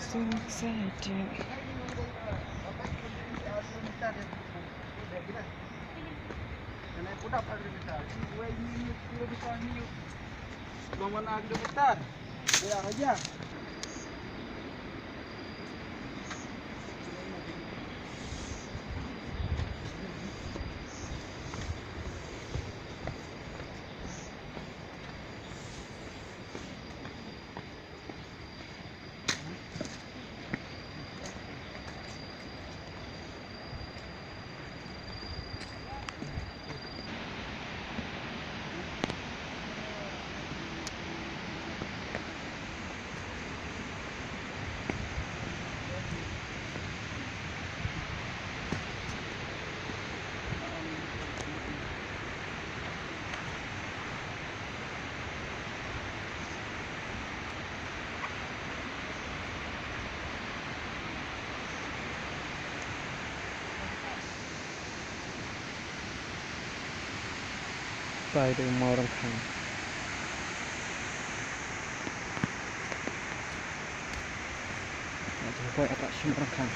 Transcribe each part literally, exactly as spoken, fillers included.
So excited. Pai da u Mawrangkhang. Nga jingkoit ata shi Mawrangkhang.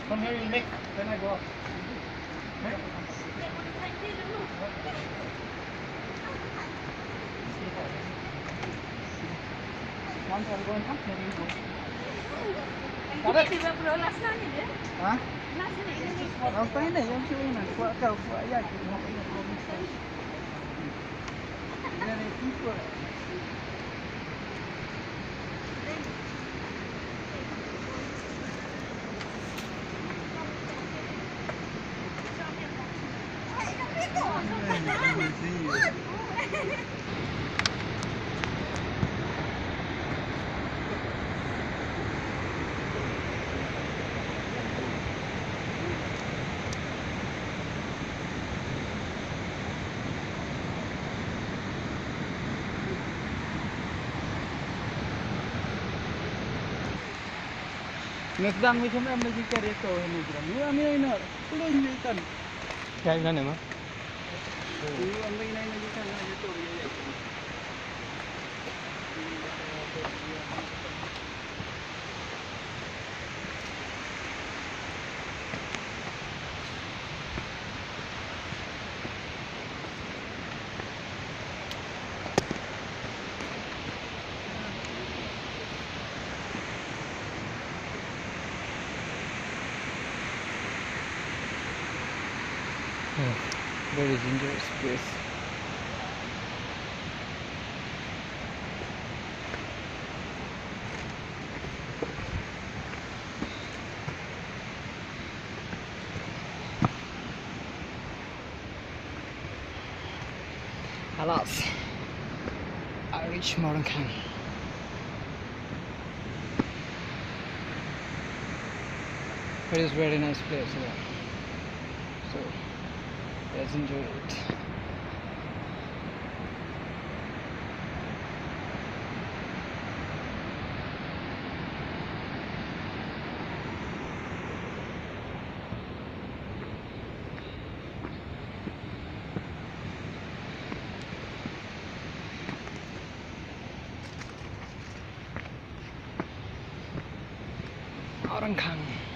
Come here, you make, then I go up. Once I'm going up, then you go. Correct. Ha? Last time, eh, yang sini, kuat kau, kuat ya. Ngedan mi kum em lagi kari to ni jram. Ni ami ina. Pulun ni kan. Kaya ina ma. Ni ami ina ina kan ni to. Oh, very dangerous place. Alas, I reach Mawryngkneng. It is very nice place here. So, let's enjoy it. Mawryngkneng.